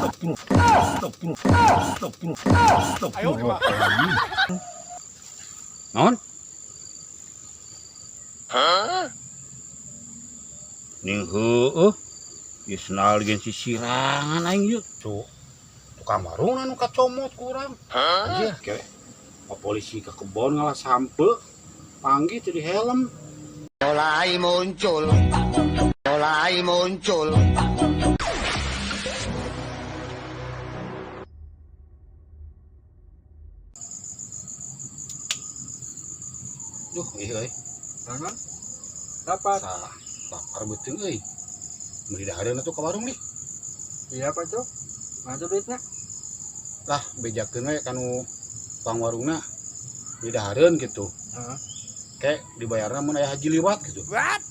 Astagfirullahaladzim. Naon? Ning heueuh. Ieu sendal gen sisirangan aing ieu. Tuh. Tukang warung anu kacomot ku urang. Anjir, ke. Pak polisi ke kebon ngalah sampe. Panggih teu di helm. Mulai muncul, mulai muncul. Duh, ieu euy. Mana? Dapat. Salah. Lapar beuteung euy. Meuli dahareun atuh ka warung nih. Iya apa tuh? Mana tuh duitnya? Lah, bejakeun we kanu tukang warungna. Meuli dahareun gitu. Heeh. Kek dibayarna mun aya haji liwat gitu.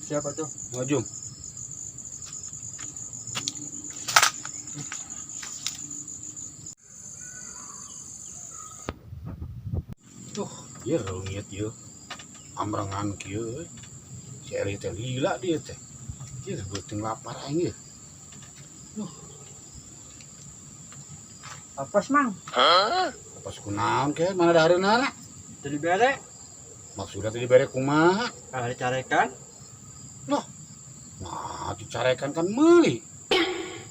Siapa tuh? Ngajung. Tuh, ieu reungit ieu. Amrengan kieu euy. Si Eli teh lila dia teh. Ieu beuteung lapar aing ieu. Apa mang? Pas kunaon ke mana dahareunana? Jadi bere. Maksudna teh dibere kumaha? Kalau dicarekan, Nah, dicarekan kan meuli.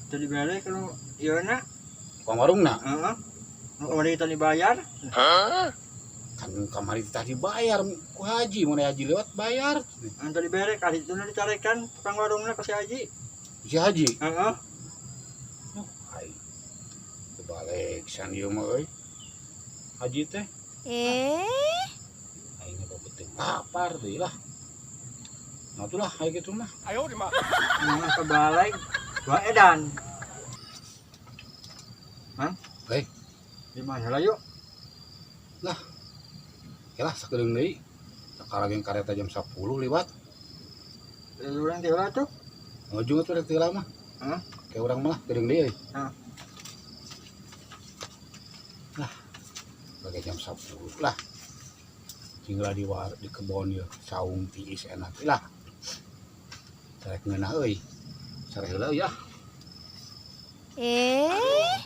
jadi bere kalau iya nak. Tukang warungna Heeh. Mau kemarin kita dibayar? kan kamari teh dibayar ku haji, mun aya haji lewat bayar. Nanti dibere kali itu dicarekan tukang warungnya ke si Haji. Si haji. Heeh. Ai. Kebalik san ieu mah euy. Haji teh Eh, aing mah beuteung lapar deui lah. Nah itulah kayak gitu mah. Nah, kebalik. Dua edan. Hah? Hei. Di mana lah yuk? Ya lah sakedeung deui. Sekarang yang kareta jam 10 liwat. Orang tiba tuh. Ngojung atuh rek teu lama. Hah? Kayak urang mah kedeung deui euy. Hah. Lah. Bagai jam 10 lah. Tinggal di war di kebon ya, saung tiis enak lah. Sarek ngeunah euy. Sarek heula ya. eh.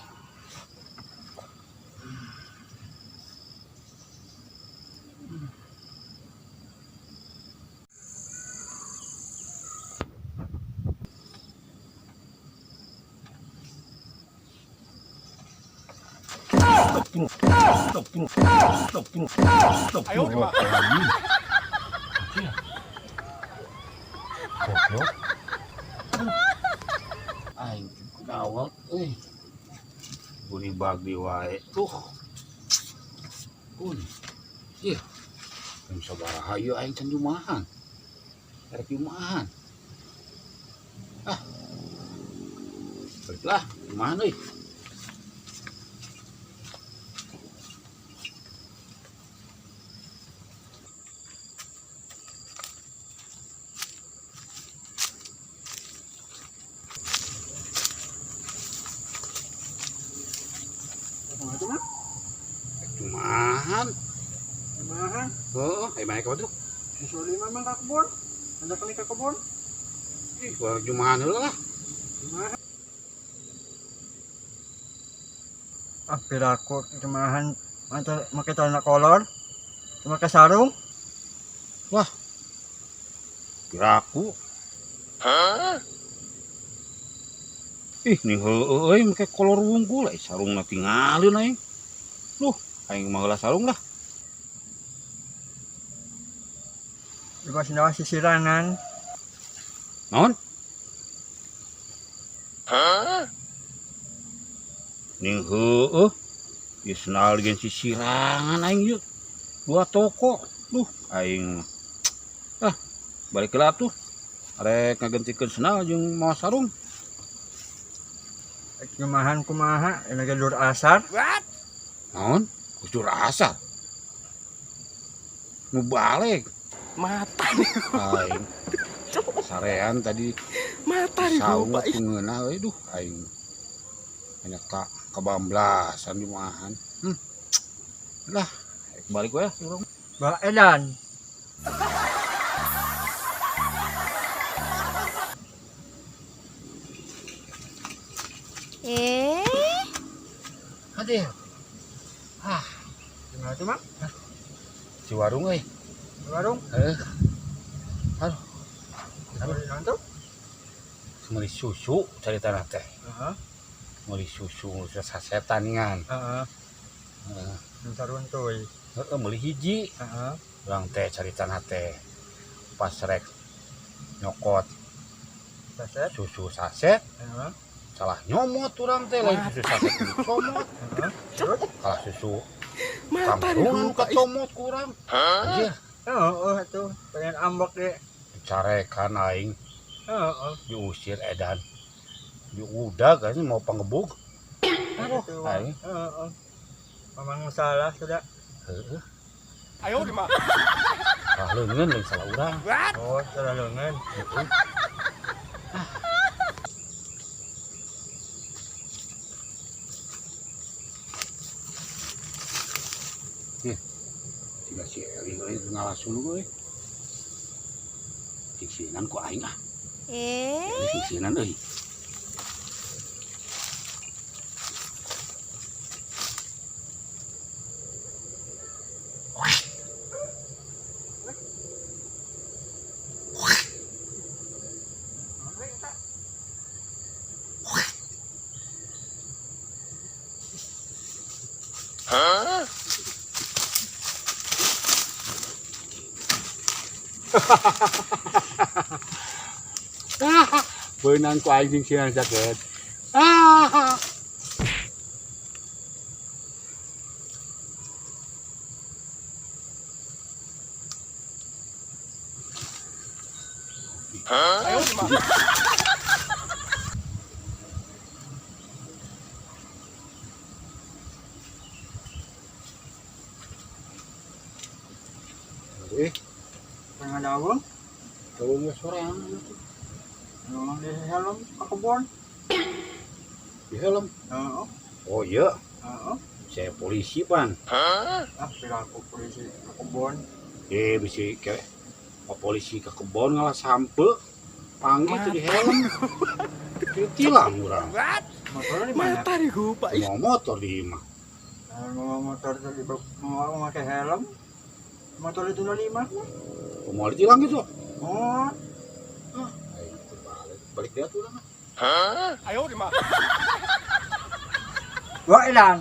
Astagfirullahaladzim. Goblok. Aing dawet euy. Buli bagi wae. Tuh. Kun. Ih. Jam sabaraha ieu aing can jumahan. Rek jumahan. Ah. Baiklah, jumahan euy. Mana tuh mang? Rek jumahan. Di mana? Heeh, ayo mana ka tuh? Disuruh lima mang ke kebun. Anda kali ke kebun? Ih, urang jumahan heula lah. Di mana? Ah, piraku jemahan antar make celana kolor, make sarung. Piraku. Ih, nih heueuh euy make kolor wungkul euy sarungna tingalin aing. Duh, aing mah heula sarung lah. Di bawah sendawa sisirangan. Naon? Ning heueuh. Ieu sendal gen sisirangan aing ieu. Dua toko. Duh, aing mah. Ah, balik heula atuh. Arek ngagentikeun sendal jeung mawa sarung. Jemahan kumaha, ini lagi dur asar. Naon? Gus asar. Nu balik Mata nih, aing. Sarean tadi mata nih saung bapak. ku ngeunah euy duh aing. Banyak ka kabamblasan jumahan. Lah, balik we urang. Ba edan. Eh. Aduh. Ah, Gimana tuh, Mak? Si warung euy. Di warung. Heeh. Aduh, Aduh, naon tuh? Meuli susu caritana teh. Heeh. Meuli susu sasetan ngan. Heeh. Heeh. Nu saruntuy. Heeh, meuli hiji. Heeh. Urang teh caritana teh pas rek nyokot Saset. susu saset Heeh. salah nyomot urang teh, lain susu saset dicomot. Heeh. Terus? Kalah susu Mata kampungan nih. kacomot ku urang, anjir. Heeh, tuh pengen ambek deh. Dicarekan aing. Heeh. Diusir edan, diudag kan mau pangebug. Aduh, Gitu. aing. Heeh. Memang salah sudah. Heeh. Ayo di mah. Salah leungeun, lain salah urang. Oh, salah lengan. Heeh. Ih, siga si Eli euy ngalah suluh euy. Singsinan ku aing ah. Eh? Eli singsinan euy. Beunang ku aing singsinan saket. Ah. Ayo di mah. Eh, Pengen dawung. tolong we sorangan atuh. Memang di helm ke kebun. Di helm. Heeh. Oh iya, Heeh. saya polisi pan. Ah, perilaku polisi ke kebun. Eh, bisi ke pak polisi ke kebon ngalah sampe panggil tuh di helm. Ditilang urang. Motornya di mana? Mata nih Pak. Mau motor di imah. Nah, mau motor itu di mau pakai helm. Motor itu udah lima. Mau ditilang gitu. Oh, Ayo, balik balik dia tuh urang. Ayo di mah. dua hilang.